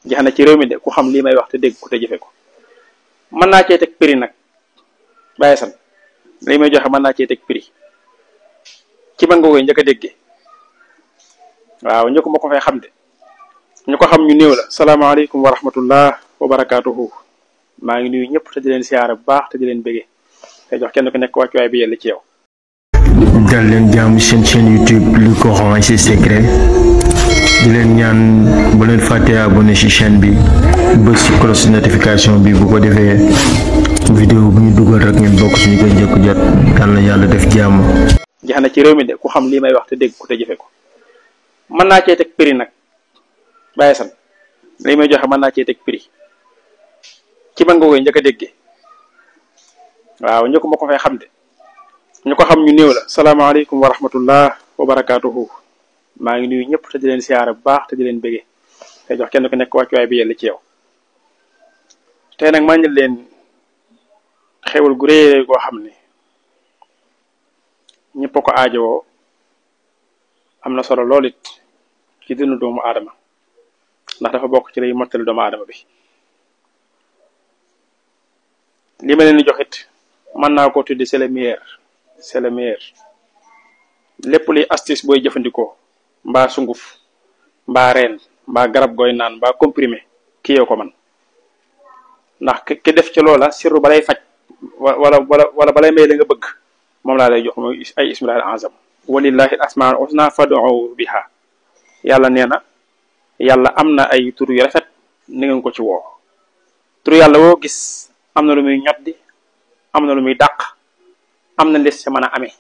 jeex na ci réew mi de ku xam lii may wax te dégg ko te jëfe ko. mën naa cee teg prix nag bàyyi san li may joxe mën naa cee teg prix ci man nga koy njëkk a déggee waaw ñu ko ma ko fay xam de ñu ko xam ñu néew la. salaamaaleykum wa rahmatullah wa barakaatuhu. maa ngi nuyu ñëpp te di leen siyaare bu baax te di leen bëggee te jox kenn ku nekk wàccuwaay bi yàlla ci yow. dal leen jàmm seen chaîne YouTube Le Coran et ses secrets di leen ñaan bu leen fàttee abonné ci chaîne bi bës ci cloche notification bi bu ko defee vidéo bu ñu dugal rek ngeen bokk suñu koy njëkk jot. yal na yàlla def jàmm. jeex na ci réew mi de ku xam lii may wax te dégg ko te jëfe ko. mën naa cee teg prix nag bàyyi san li may joxe mën naa cee teg prix ci man nga koy njëkk a déggee waaw ñu ko ma ko fay xam de ñu ko xam ñu néew la. salaamaaleykum wa rahmatullah wa barakaatuhu. maa ngi nuyu ñëpp te di leen siyaare bu baax te di leen bëggee te jox kenn ku nekk wàccuwaay bi yàlla ci yow. tey nag maa ngi leen xewal gu réy goo xam ne ñëpp a ko aajowoo am na solo lool it ci dund doomu aadama ndax dafa bokk ci lay mottali doomu aadama bi. li ma leen di jox it mën naa ko tuddi c'est le meilleur c'est le meilleur. lépp luy astuce booy jëfandikoo mbaa sunguf mbaa reen mbaa garab gooy naan mbaa comprimé kii yoo ko man ndax ki def ci loola sirru balay faj wala balay may la nga bëgg moom laa lay jox mooy ay ismillahi al-azam walillahi al-asmaul husna fad'u biha. yàlla nee na yàlla am na ay tur yu rafet ni ngeen ko ci woo. tur yàlla woo gis am na lu muy ñoddi am na lu muy dàq am na ndes ca mën a amee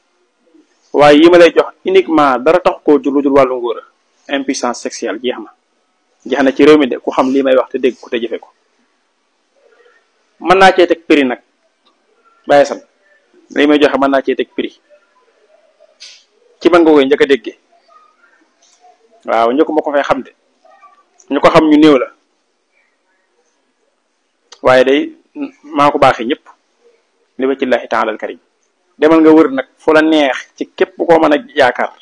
waaye yi ma lay jox uniquement dara tax koo jur lu dul wàllu ngóora impuissance sexuelle jeex na ci réew mi de ku xam lii may wax te dégg ko te jëfe ko. mën naa cee teg prix nag bàyyi san li may joxe mën naa cee teg prix ci man nga koy njëkk a déggee waaw ñu ko ma ko fay xam de ñu ko xam ñu néew la waaye day maa ko baaxee ñëpp li ba ci lahi taala al karim. demal nga wër nag fu la neex ci képp koo mën a yaakaar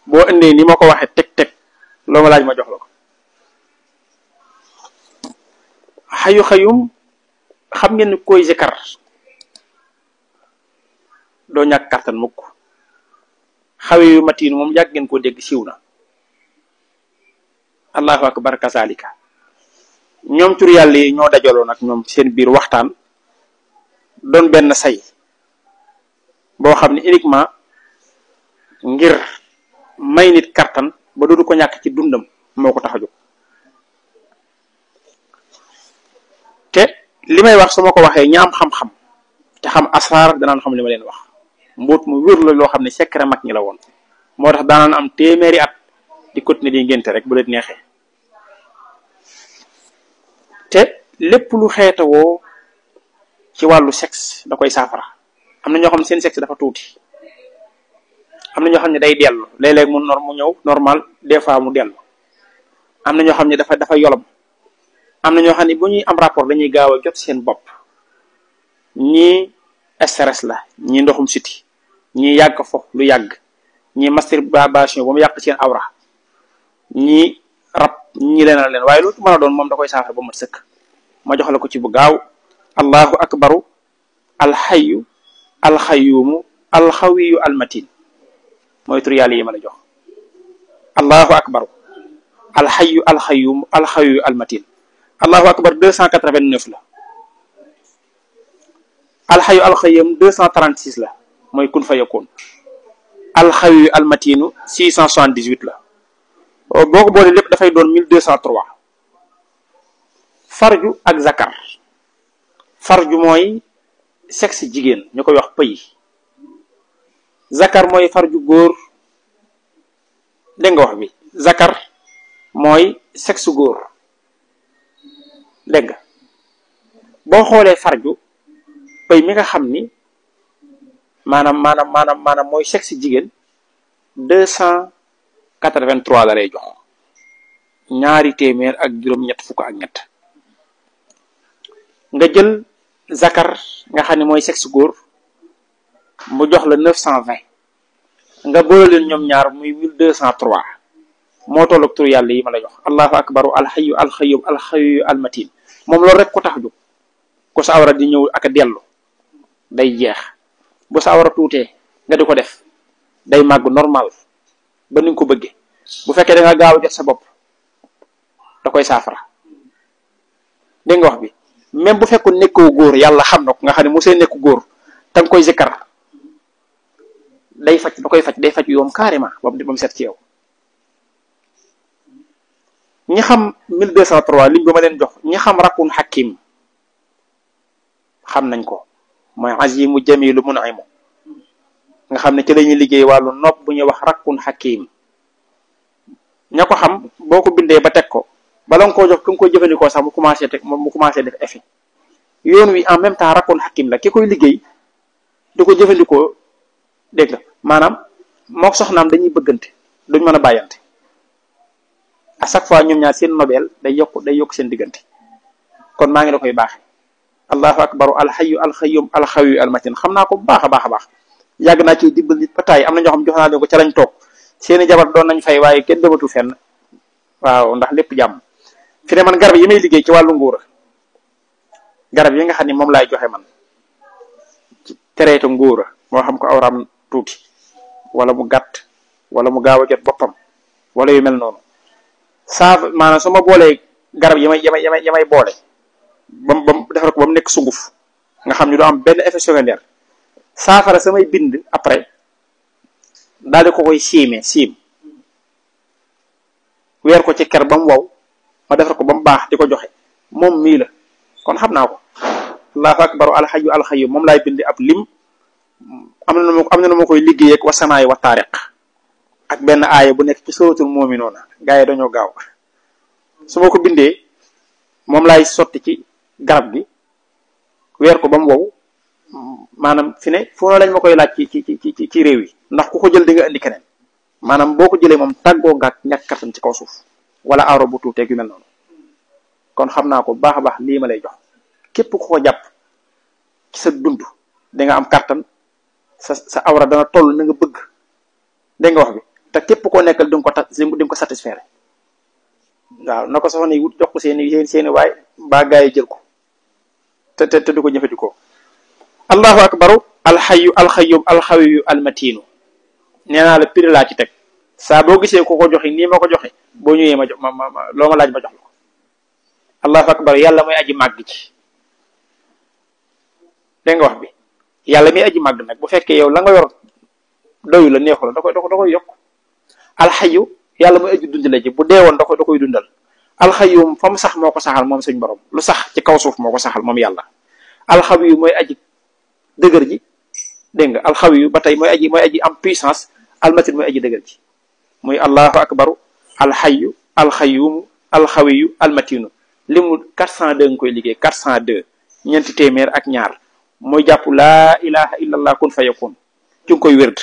boo indee ni ma ko waxee teg loo ma laaj ma jox la ko. xayum xam ngeen ni koy zikar doo ñàkk kàttan mukk. xawe yu matiin moom yàgg ngeen koo dégg siiw na. allahu akbar kazalika. ñoom tur yàlla yi ñoo dajaloo nag ñoom seen biir waxtaan doon benn say boo xam ne uniquement ngir may nit kattan ba doodu ko ñàkk ci dundam moo ko tax a jóg. te li may wax su ma ko waxee ñi am xam-xam te xam asraar danaan xam li ma leen wax mbóot mu wér la loo xam ne secret mag ñi la woon moo tax daanaan am téeméeri at di continuer di ngénte rek bu leen neexee. te lépp lu xeetawoo ci wàllu sexe da koy saafara. am na ñoo xam ne seen sexe dafa tuuti am na ñoo xam ne day dellu léeg-léeg mu ñëw normal des fois mu dellu am na ñoo xam ne dafa yolom am na ñoo xam ne bu ñuy am rapport dañuy gaaw a jot seen bopp ñii stress la ñii ndoxum siti ñii yàgg fo lu yàgg ñii masturbation ba mu yàq seen awra ñii rab ñii leen waaye lu mën a doon moom da koy saafara ba mat sëkk. ma jox la ko ci bu gaaw. allahu akbaru alxayu alxayumu alxawiyu almatin mooy tur yàlla yi ma la jox. allahu akbaru alxayu alxayumu alxawiyu almatin. allahu akbar 289 la. alxayu alxayum 236 la mooy kun fa yakun. alxawiyu almatinu 678 la. boo ko boole lépp dafay doon 1203. farju ak zakar. farju mooy sexe jigéen ñu koy wax pëy. zakar mooy farju góor dégg nga wax bi. zakar mooy sexe góor dégg nga boo xoolee farju pëy mi nga xam ni maanaam mooy sexe jigéen 283 la lay jox. ñaari téeméer ak juróom-ñett fukk ak ñett. nga jël zakar nga xam ne mooy sexe góor mu jox la 920 nga boole leen ñoom ñaar muy 1203 moo tolloog tur yàlla yi ma la jox allahu akbaru alxayu alxayum alxayu almatin moom loolu rek ko tax jóg ko sa awra di ñëw ak a dellu day jeex bu sa awra tuutee nga di ko def day màgg normal ba ni nga ko bëggee bu fekkee da nga gaaw a jot sa bopp da koy saafara dégg nga wax bi même bu fekkoon nekkoo góor yàlla xam na ko nga xam ne mosee nekku góor te nga koy zikkar day faj da koy faj day faj yoom carrément ba mu set ci yow. ñi xam 1203 lim bi ma leen jox ñi xam rakkun hakim xam nañ ko mooy azimu jamilu mun'imu nga xam ne ci lañuy liggéey wàllu nopp bu ñuy wax rakkun hakim ña ko xam boo ko bindee ba teg ko bala nga koo jox ki nga koy jëfandikoo sax mu commencé def effet yoon wi en même temps rakkun hakim la ki koy liggéey di ko jëfandikoo dégg nga maanaam moo soxnaam dañuy bëggante duñ mën a bàyyante à chaque fois ñoom ñaar seen nobel day yokk seen diggante kon maa ngi la koy baaxe allahu akbaru alxayu alxayum alxawiyu almatin xam naa ko bu baax a baax a baax yàgg naa ci dimbal nit ba taay am na ñoo xam jox naa leen ko ca lañ toog seeni jabar doon nañ fay waaye kenn dematu fenn waaw ndax lépp jàmm fi ne man garab yi may liggéey ci wàllu nguura garab yi nga xam ne moom laay joxe man ci tereetu nguura moo xam ko awraam tuuti wala mu gàtt wala mu gaaw a jot boppam wala yu mel noonu maanaam su ma boolee garab yi may boole bam defar ko ba mu nekk sunguf nga xam ne doo am benn effet secondaire saafara samay bind après daal di ko koy siim weer ko ci ker ba mu wow ma defar ko ba mu baax di ko joxe moom mii la kon xam naa ko allahu akbaru alxayu alxayu moom laay bind ab lim am na nu ma koy liggéey ak wasamaay wa taariq ak benn aaya bu nekk ci suratul mu'minuuna gaa yi dañoo gaaw su ma ko bindee moom laay sotti ci garab gi weer ko ba mu wow maanaam fi ne fu lañ ma koy laaj ci réew yi ndax ku ko jël di nga indi keneen maanaam boo ko jëlee moom tàggoo ngaak ñàkk kattan ci kaw suuf wala aaro bu tuuteeg yu mel noonu kon xam naa ko baax a baax lii ma lay jox képp ku ko jàpp ci sa dund da nga am kattan sa awra dana toll na nga bëgg dégg nga wax bi te képp koo nekkal di nga ko satisfaire waaw na ko soxna yi wut jox ko seeni waay mbaa gaa yi jël ko te du ko jëfandikoo allahu akbaru alxayu alxayum alxawiyu almatinu nee naa la piri laa ci teg saa boo gisee ko ko joxe nii ma ko joxe boo ñëwee ma jox loo ma laaj ma jox la ko allahu akbar yàlla mooy aji màgg ci dégg nga wax bi yàlla muy aji màgg nag bu fekkee yow la nga yor doyu la neexu la da koy yokk alxayu yàlla mooy aji dund la ji bu deewoon da koy dundal alxayum fa mu sax moo ko saxal moom suñ borom lu sax ci kaw suuf moo ko saxal moom yàlla alxawiyu mooy aji dëgër ji dégg nga alxawiyu ba tey mooy aji am puissance almatin mooy aji dëgër ji muy allahu akbaru alxayu alxayumu alxawiyu almatinu limu 402 nga koy liggéey 402 ñeenti téeméer ak ñaar mooy jàpp laa ilaha illallah kun fayakun ci nga koy wérd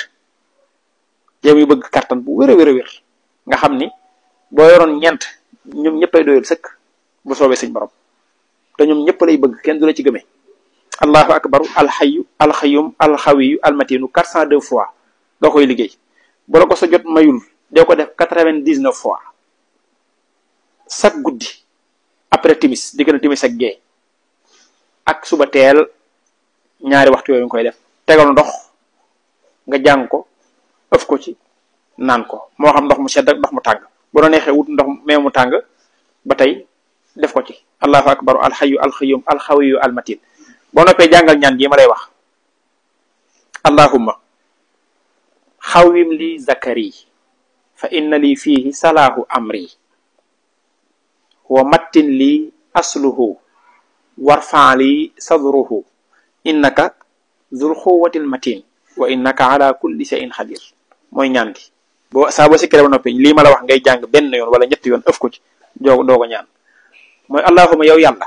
yow yu bëgg kattan bu wér a wér nga xam ni boo yoroon ñeent ñoom ñëppay doyal sëkk bu soobee suñ borom te ñoom ñëpp lay bëgg kenn du la ci gëmee allahu akbaru alxayu alxayum alxawiyu almatinu 402 fois nga koy liggéey bu la ko sa jot mayul dee ko def 99 fois chaque guddi après timis diggante timis ak gee ak suba teel ñaari waxtu yooyu nga koy def tegal ndox nga jàng ko ëf ko ci naan ko moo xam ndox mu sedd ak ndox mu tàng bu la neexee wut ndox meew mu tàng ba tey def ko ci allahu akbaru alxayu alxayum alxawiyu almatin boo noppee jàngal ñaan gi ma lay wax allahumma xawwim li zakari fa inna li fihi salaahu amri wa mattin li asluhu warfan li sadruhu innaka zul xuwatil matin wa innaka ala kulli shay'in xadir mooy ñaan gi boo saa boo sikkire ba noppi lii ma la wax ngay jàng benn yoon wala ñetti yoon ëf ko ci doogo ñaan mooy allahuma yow yàlla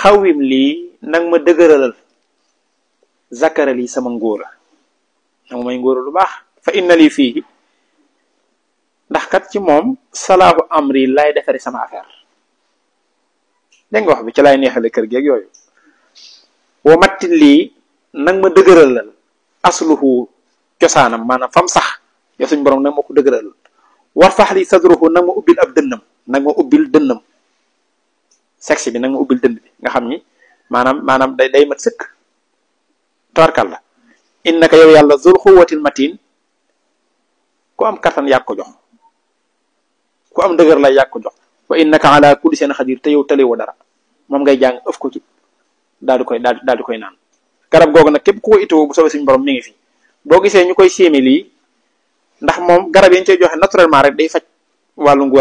xawwim lii nag ma dëgëralal zakara lii sama ngóora nag may ngóora lu baax fa inna lii fii ndax kat ci moom salaahu amri lay defari sama affaire dégg nga wax bi ci lay neexale kër geeg yooyu wa mattin lii nag ma dëgëralal asluhu cosaanam maanaam fam sax yow suñ borom nag ma ko dëgëralal warfax li sadruhu nag ma ubbil ab dënnam nag ma ubbil dënnam sexe bi nag ma ubbil dënn bi nga xam ni maanaam day mat sëkk tawarkal la innaka yow yàlla zul xuwatil matin ku am kattan yàgg ko jox ku am dëgër lay yàgg ko jox wa innaka ala kulli seen xadir te yow talewo dara moom ngay jàng ëf ko ci daal di koy naan garab googu nag képp ku ko itoo bu soobee suñu borom mi ngi fi boo gisee ñu koy séemi lii ndax moom garab yi ñu koy joxe naturellement rek day faj wàllu nguur